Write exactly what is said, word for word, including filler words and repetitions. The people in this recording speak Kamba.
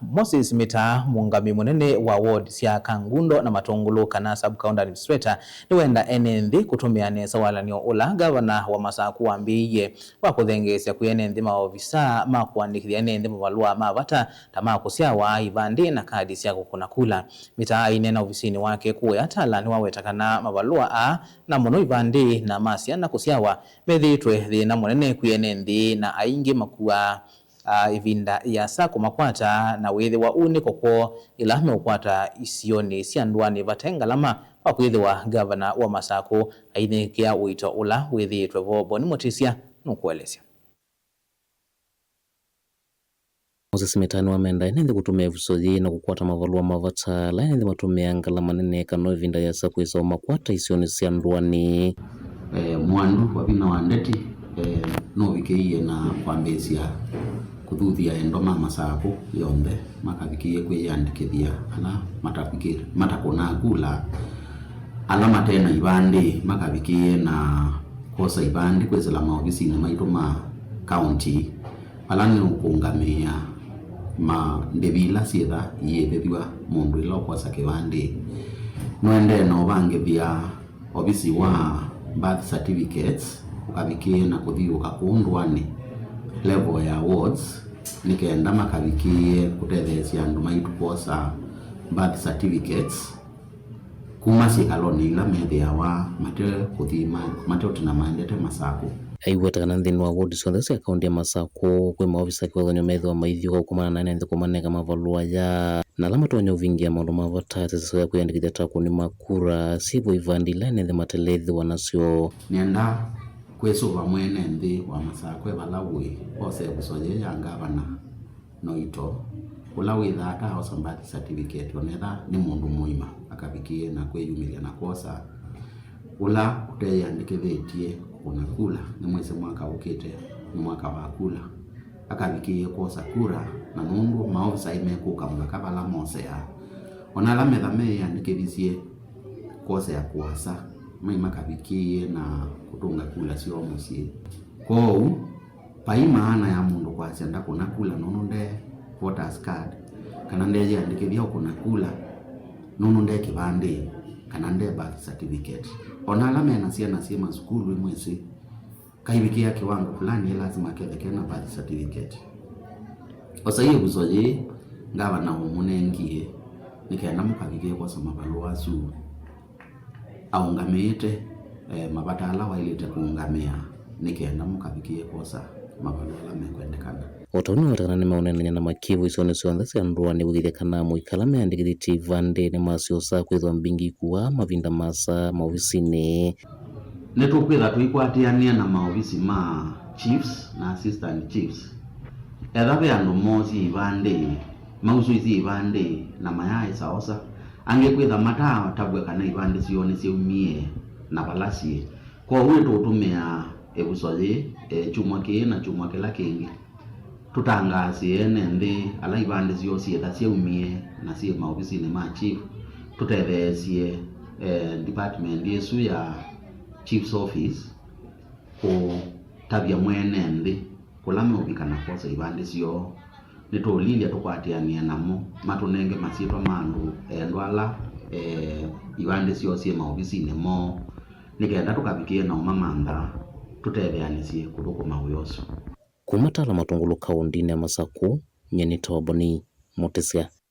Moses Mitaa, mũũngamĩi mũnene wa ward sya Kangundo na Matũngũlũ kana sub-county administrator, nĩwenda ene nthĩ kũtũmĩa nesa walany'o ũla ngavana wa Masaku wambĩĩie wa kũthengeesya kwĩ ene nthĩ maovisaa ma kũandĩkĩthya ene nthĩ mavalũa ma vata ta ma kũsyawa, ivandĩ na kadi sya kũkũna kula. Mitaa aineena ovisinĩ wake kũũ Yatala nĩwaweta kana mavalũa aa, na mũno ivandĩ na ma syana kũsyawa, methĩĩtwe thĩna mũnene kwĩ ene nthĩ, na aingĩ makuaa a, ĩvinda yĩasa kũmakwata, na wĩthĩwa ũu nĩko kwoo ĩla meũkwata isionĩ sya ndũanĩ vate ngalama, kwa kwĩthĩwa ngavana wa Masakũ ainĩkĩa ũito ũla wĩthĩĩtwe vo. Boni Mũtĩsya nũkũelesya. Moses Mitaa nĩwamenda ene nthĩ kũtũmĩa ĩvuso yĩĩ na kũkwata mavalũa ma vata ala ene nthĩ matũmĩaa ngalama nene kana ĩvinda yĩasa kwĩsa ũmakwata isionĩ sya ndũanĩ. Eh, mwandu wa vinya wa ndeti, eh, nũvikĩie na kwambĩĩsya kũthuthya endo ma Masakũ yonthe makavikĩie kwĩyĩandĩkĩthya ala matavikĩ-, matakũnaa kula, ala mate na ivandĩ makavikĩie na kwosa ivandĩ kwĩsĩla maovisinĩ maitũ ma kaunti, ala nĩũkũngamĩĩa ma ndĩvi ila syĩtha iĩvĩthw'a mũndũ ĩla ũkwosa kĩvandĩ. Nũendee na ũvangĩthya ovisi wa birth certificates ũkavikĩĩe na kũthiũũka kũũ ndũanĩ level ya wards, nĩ kenda makavikĩĩe kũtetheesya andũ maitũ kwosa birth certificates kuma syĩkalonĩ ila methĩawa mate kũthi ma-, mate ũtina maendete Masakũ. Aiweta kana nthĩnĩ wa ward syonthe sya kaunti ya Masakũ kwĩ maovisa kĩvathũkany'o methĩwa maithyũũka kũkomana na ene nthĩ kũmanenga mavalũa aya, na ala matonya ũvingĩa maũndũ ma vata ta ĩseso ya kwĩyandĩkĩthya ta akũni ma kura, syĩvo ivandĩ ila ene nthĩ matelethĩwa nasyo. Nĩenda kwĩsũva mwene nthĩ wa Masakũ e vala ũĩ, ose ĩvuso yĩĩ ya ngavana Noito, ũla wĩthaa ataosa birth certificate, onetha nĩ mũndũ mũima, akavikĩĩe na kwĩyumĩlya na kwosa. Ũla ũteyĩandĩkĩthĩtye kũkũna kula, nĩmwĩsĩ mwaka ũkĩte nĩ mwaka wa kula, akavikĩĩe kwosa kura, na nũndũ maovisaĩ mekũka mũvaka vala moseaa. Ona ala metha meyĩandĩkĩthisye kwosea kũasa, mai makavikĩĩe na kũtũnga kula syoo mũsyĩ. Kwoou, vai maana ya mũndũ kwasya ndakũna kula nũndũ nde voters card, kana ndeyĩandĩkĩthya ũkũna kula nũndũ nde kĩvandĩ, kana nde birth certificate. Ona ala mena syana syĩ masukulu, ĩmwĩsĩ, kaivikĩa kĩwango fulani, lasima ketheke na birth certificate. Osai ĩvuso yĩĩ ngavana ũmũnengie nĩ kenda mũkavikĩe kwosa mavalũa asu aũngamĩĩte, eh, mavata ala waĩlĩte kũũngamĩa nĩ kenda mũkavikĩe kwosa mavalũa ala mekwendekana. O ta ũu nĩwetana nĩmeũneenany'a na makĩvũ isionĩ syonthe sya ndũanĩ kũĩkĩĩthya kana amũika ala meandĩkĩthĩtye ivandĩ nĩmasyosaa kwĩthwa mbingĩ ikuaa mavinda maasa maovisinĩ. Nĩtũkwĩtha tũikwatĩanĩa na maovisi ma chiefs na assistant chiefs. Etha ve andũ moosie ivandĩ, mausũisye ivandĩ na mayaaĩsa osa, angĩ kwĩtha mataatavw'a kana ivandĩ syoo nĩsyaumie na vala syĩ. Kwoou nĩtũũtũmĩa ĩvuso yĩĩ, e, kyumwa kĩĩ na kyumwa kĩla kĩngĩ. Tũtangaasĩe ene nthĩ ala ivandĩ syoo syĩtha syaumie na syĩ maovisinĩ ma chief, tũtetheesye, eh, department ĩsu ya chief's office kũtavya mwene nthĩ kũla meũvika na kwosa ivandĩ syoo. Nĩtũũlilya tũkwatĩanĩe namo matũnenge masyĩtwa ma andũ endwa ala, eh, ivandĩ syoo syĩ maovisinĩ moo, nĩ kenda tũkavikĩe na ũmamantha tũtetheanĩsye kũthũkũma wĩa ũsu. Kuma Tala Matũngũlũ kaũndĩnĩ ya Masakũ, nyie nĩ Toboni Mũtĩsya.